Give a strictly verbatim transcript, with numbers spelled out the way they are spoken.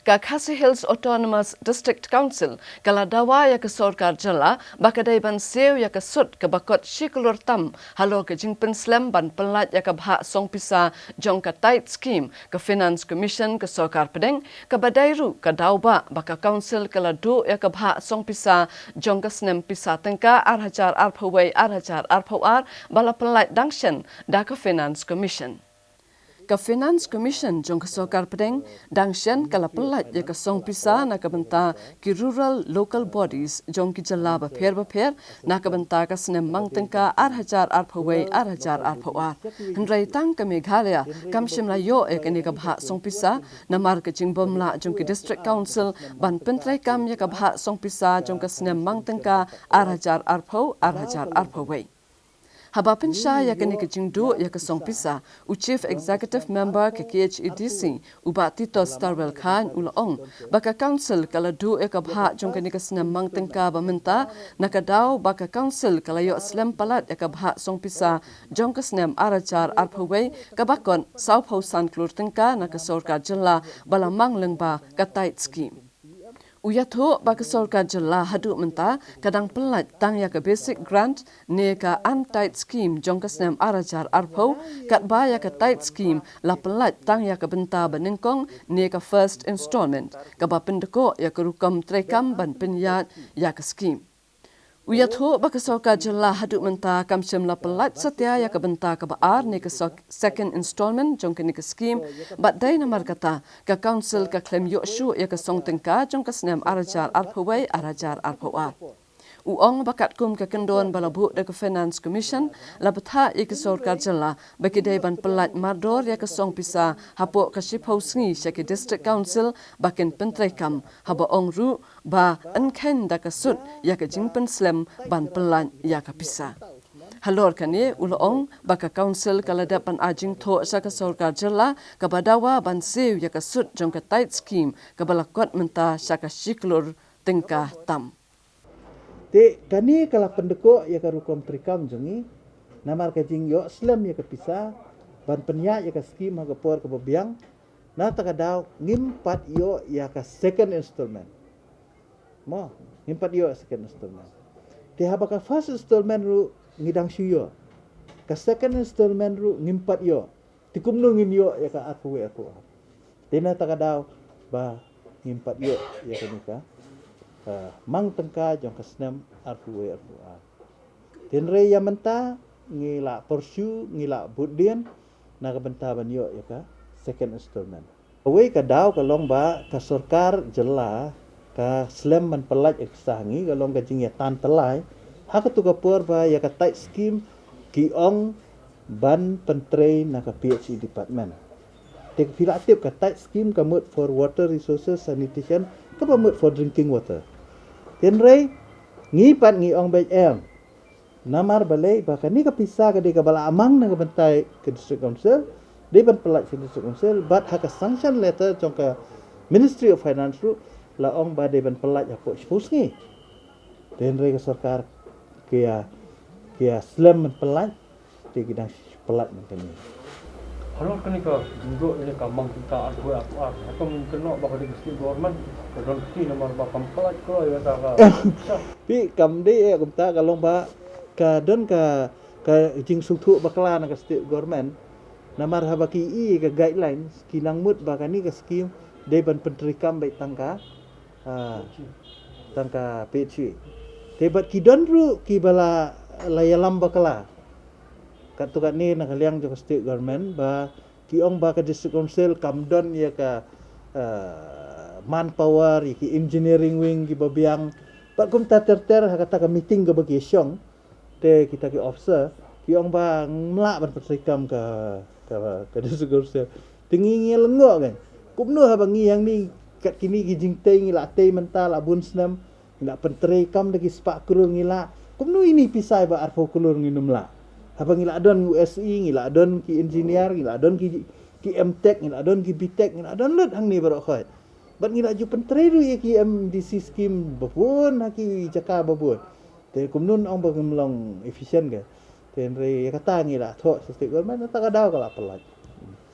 Ka Khasi Hills Autonomous District Council ka la dawa ïa ka sorkar jylla ba ka dei ban siew ïa ka sut kaba kot shi klur tam halor ka jingpynslem ban pyllait ïa ka bhah song pisa jong ka TIDE scheme. Ka Finance Commission ka sorkar pdeng kaba dei ruh ka daw ba ba ka council ka la duh ïa ka bhah song pisa jong ka snem pisa tyngka ar hajar arphew wei ar hajar arphew ar ba la pyllait dang shen da ka Finance Commission. Ka Finance Commission jong ka sorkar pdeng dang shen ka la pyllait ïa ka song pisa na ka bynta ki rural local bodies jong ki jylla bapher bapher na ka bynta ka snem mang tyngka ar hajar arphew wei ar hajar arphew ar. Hynrei tang ka Meghalaya kam shym la ïoh ïa kane ka bhah song pisa namar ka jingbym lah jong ki district council ban pyntreikam ïa ka bhah song pisa jong ka snem mang tyngka ar hajar arphew ar hajar arphew wei. Haba pynshai ïa kane ka jingduh ïa ka song pisa, u Chief Executive Member ka KHADC, u Bah Tito Starwell Chyne u la ong ba ka council ka la duh ïa ka bhah jong kane ka snem mang tyngka ba mynta na ka daw ba ka council ka la ïoh slem palat ïa ka bhah song pisa jong ka snem ar hajar arphew wei kaba kot sawphew san klur tyngka na ka sorkar jylla ba la mang lyngba ka TIDE scheme. U ïathuh ba ka sorkar jylla haduh mynta ka dang pyllait tang ïa ka basic grant ne ka un-TIDE scheme jong ka snem ar hajar arphew, katba ïa ka TIDE scheme la pyllait tang ïa ka bynta ba nyngkong ne ka first installment, kaba pyndkoh ïa ka rukom treikam ban pynïaid ïa ka scheme. U ïathuh ba ka sorkar jylla haduh mynta kam shym la pyllait satia ïa ka bynta kaba ar ne ka sok-, second installment jong kane ka scheme, bad dei namar kata ka council ka khlem ïoh shuh ïa ka song tyngka jong ka snem ar hajar arphew wei ar hajar arphew ar. U ong ba katkum ka kyndon ba la buh da ka Finance Commission, la bthah ïa ka sorkar jylla ba ki dei ban pyllait mardor ïa ka song pisa hapoh ka shiphew sngi sha ki district council ba kin pyntreikam, haba ong ruh ba yn kheiñ da ka sut ïa ka jingpynslem ban pyllait ïa ka pisa. Halor kane u la ong ba ka council ka la dep ban ai jingthoh sha ka sorkar jylla kaba dawa ban siew ïa ka sut jong ka TIDE scheme kaba la kot mynta sha ka shi klur tyngka tam. Te kane ka la pyndkoh ïa ka rukom treikam jong ngi namar ka jingïoh slem ïa ka pisa ban pynïaid ïa ka scheme ha ka por kaba biang. Na kata ka daw ngim pat ïoh ïa ka second installment. Mo, ngim pat ïoh second installment. Te haba ka first installment ruh ngi dang shu ïoh. Ka second installment ruh ngim pat ïoh. Te kumno ngin ïoh ïa ka arphew wei arphew ar. Te na kata ka daw ba ngim pat ïoh ïa kane ka, eh, mang tyngka jong ka snem arphew wei arphew ar. Te hynrei ïa mynta ngi la pursue, ngi la bud dien na ka bynta ban ïoh ïa ka second installment. Kawei ka daw ka long ba ka sorkar jylla ka slem ban pyllait ïa ka pisa ha ngi, ka long ka jingïatan tyllai. Ha katu ka por ba ïa ka TIDE scheme ki ong ban pyntrei na ka PHE department. Te phi la tip ka TIDE scheme ka mut for water resources, sanitation, kaba mut for drinking water. Te hynrei ngi pat ngi ong beit em. Namar balei ba kane ka pisa ka dei kaba la amang na ka bynta ka District Council, dei ban pyllait sha District Council, bad ha ka sanction letter jong ka Ministry of Finance ruh la ong ba dei ban pyllait hapoh shiphew sngi. Te hynrei ka sorkar ka ïa, ka ïa slem ban pyllait, te ki dang pyllait man kane. Halor kane ka jingduh ïa ka mang tyngka arphew arphew ar, hato ngin kynnoh ba ka dei ka state government ka don kti namar ba kam pyllait kloi ïa ka, ka pisa? Phi, kam dei eh kumta, ka long ba ka don ka, ka jingsngewthuh bakla na ka state government. Namar haba ki i ka guidelines ki nang mut ba kane ka scheme dei ban pyntreikam beit tang ka, ah, tang ka PHE. Te bad ki don ruh kiba la, la ïalam bakla. Katto katne na ka liang jong ka state government ba ki ong ba ka District Council kam don ïa ka, eh, manpower, ïa ki engineering wing kiba biang. Bad kumta ter ter ha kata ka meeting kaba ki shong, te kita ki officer ki ong ba ngim lah ban pyntreikam ka, ka, ka District Council. Te ngi ngi lyngngoh kan. Kumno haba ngi hangne kat kine ki jingtei ngi la tei mynta la bun snem, ngi la pyntreikam da ki spah klur ngi la. Kumno ine i pisa ba arphew klur ngin ym lah? Haba ngi la don u SE, ngi la don ki engineer, ngi la don ki, ki M Tech, ngi la don ki B Tech, ngi la don lut hangne baroh khoit. Bad ngi la ju pyntrei ruh ïa ki MDC scheme babun ha ki jaka babun. Te kumno ong ba ngim long efficient ka? Te hynrei ïa kata ngi la thoh sha state government, kata ka daw ka la pyllait.